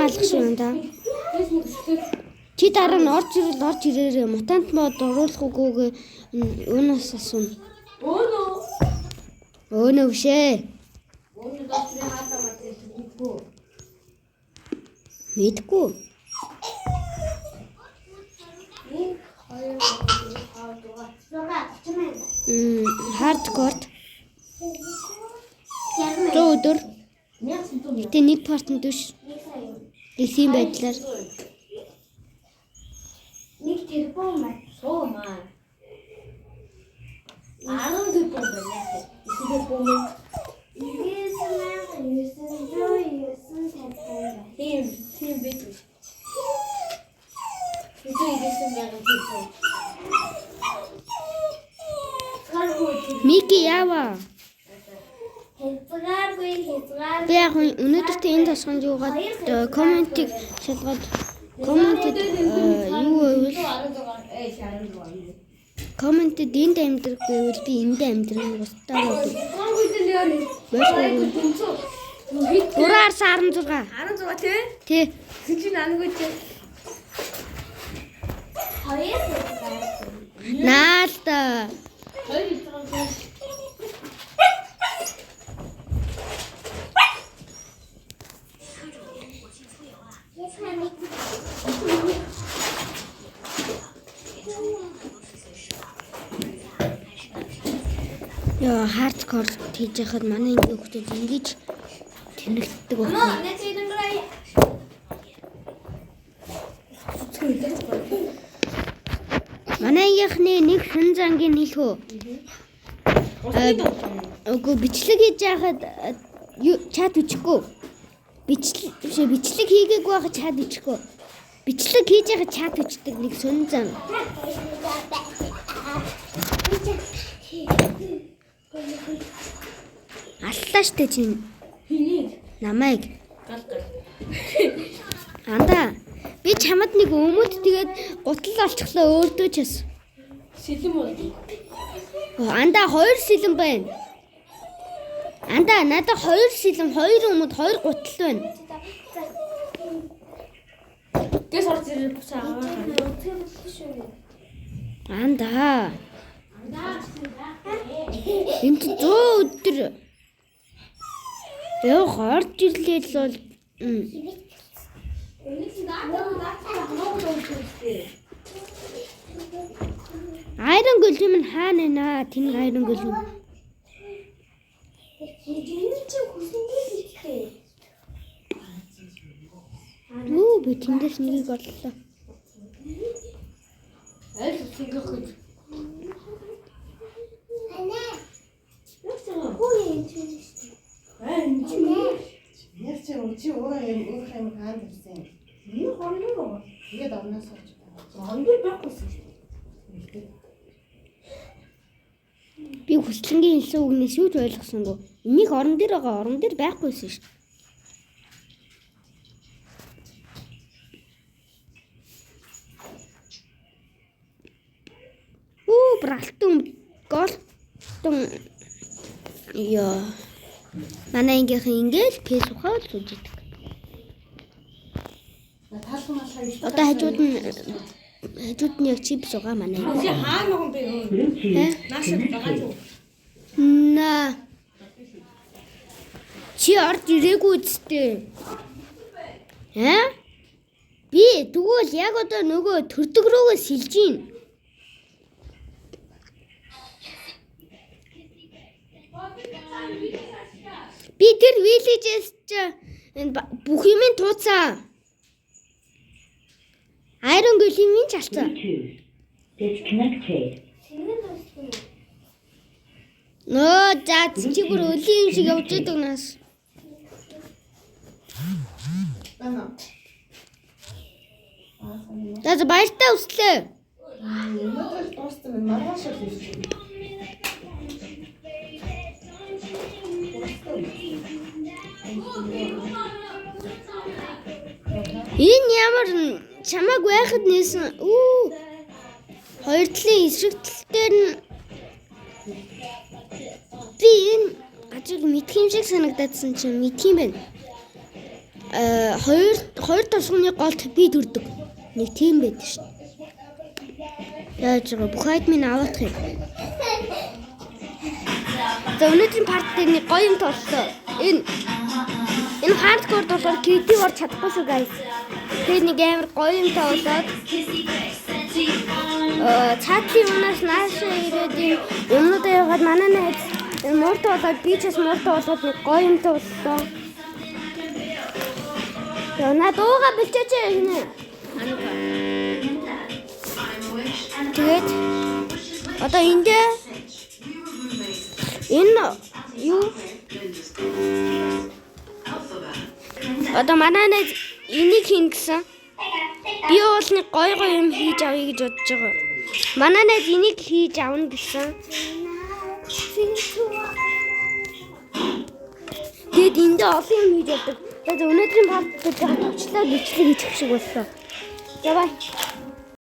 алах шиг юм да. Чи дараа нь орж ирэл орж ирээрээ мутант мод оруулах үгүйгээ юунаас асууна. Өөнөө. Өөнөө бишээ. Өөнөө доотлын хаалаа мат мэдгүй. Мэдгүй. 1 2 3 4 5 6 38. Хардкор 60 100 өдөр. 1100. Гэтэ нэг партнд биш. 1 сая. Дэлхийн байдлаар 1 тэрбум мат. Суу маа. 10 тэрбум байна. 9 тэрбум. 99,909 тэрбум байна. Тийм, тийм байдаг. 999 тэрбум. Хазгааргүй тэр. Мики яава. Хязгааргүй хязгаар. Би яг өнөөдөртөө энэ тосгонд юугаад комментиг шалгаад комментэд юу байвал 16 э 16. комментэд энд амьдрах гэвэл би энд амьдрах бусдаа бол Гонгой дээр яар. Болшгүй. Дүнцүү. Хэд 3-16. 16 тий? Тий. Чи чи нангүй чи. Хоёр хязгааргүй. Наалта. Хоёр хийж байгаа юм. Яа, хардкор хийж яхад манай ангийн хүмүүс ингэж тэнэгддэг Маа, байна. нэ чи нэнгэрэй. Манай ангийнхны нэг шин зангийн нийлхүү. Үгүй бичлэг хийж яхад юу чат бичихгүй. Бичлэг биш ээ, бичлэг хийгээгүй байхад чат бичихгүй. Бичлэг хийж яхад чат бичдэг нэг сонин зан. Аллаа штэ чинь Хэнийг? намайг. Гал гал. Андаа би чамд нэг өмөд тэгээд гутал олчихлоо өөртөө ч бас. Сэлэм бол. Оо, Андаа хоёр сэлэм байна. Андаа надад хоёр сэлэм, хоёр өмөд, хоёр гутал байна. Гэс орж ирээ бусаа аваа. Андаа. Энд чи 100 өдөр явах орж ирлээ л бол Iron Golem нь хаана байна? Тэнэг Iron Golem. Энэ чи хүсэнгүй хэрэгтэй. Юу би тэндээс нэгийг оллоо. Аль үсгэх гэж. Анаа. Юу ч юм. Хүү яаж вэ? Аа энэ чи. Яг чи чи өөрөө юм өөр юм хаан ирсэн. Энэ хонгор байгаа. Тэгээд орноос орж байгаа. Хонгор байхгүйсэн шүү дээ. Би хүслэнгийн хэлсэн үгнээс юу ч ойлгосонгүй. Энийг орон дээр байгаа, орон дээр байхгүйсэн шүү дээ. Үу, бралтун голтон ёо. Манай ангийнхан ингээл пэс ухаал сууж идэг. Таалхан малхаа их. Одоо хажууд нь яг чипс байгаа манай. Чи хаана байгаа юм бэ? Э? Наашаа байгаа юу? На. Чи орж ирээгүй үсттэй. Э? Би тэгвэл яг одоо нөгөө төрдөг рүүгээ сэлж гин. Би тэр вилижээс чи энэ бүх юмыг тууцсан. Iron Golem-ийн ч алцсан. Bluetooth disconnected. Цэнгэн дууссан. Нөө за чи бүр өлийн юм шиг явж идэг нас. Байна. Аа сайн. За за баяртай үслээ. Өнөөдөр дууссан байна. Маргааш л ирсэн. Энэ ямар чамааг байхад нээсэн үү? Хоёр талын эсрэг тал дээр нь би энэ газрыг мэдх юм шиг санагдаадсан чинь мэдх юм байна. Хоёр Хоёр тосгоны голд би төрдөг. Нэг тийм байдаг шин. Яаж байгаа бүх item-ыг аваадах юм. За, өнөөдрийн part дээр нэг гоё юм толлоо. Энэ hardcore болохоор creative орч чадахгүй шүү, guys. Тэгээд нэг амар гоё юм тоглоод цаатлын унаас наашаа ирээд энэ юмнуудаа яваад манай найз энэ мууртай болоод, би ч бас мууртай болоод нэг гоё юм тоглолоо. За, на дууга бэлчээч хинэ. Тэгээд одоо эндээ энэ юу, одоо манай найз энийг хийн гэсэн. Би бол нэг гоё гоё юм хийж авъя гэж бодож байгаа. Манай найз энийг хийж авна гэсэн. Тэгээд эндээ олон юм хийж болдог. За, өнөөдрийн part дээр жоохон товчлоо бичлэг хийчих шиг боллоо. За, bye.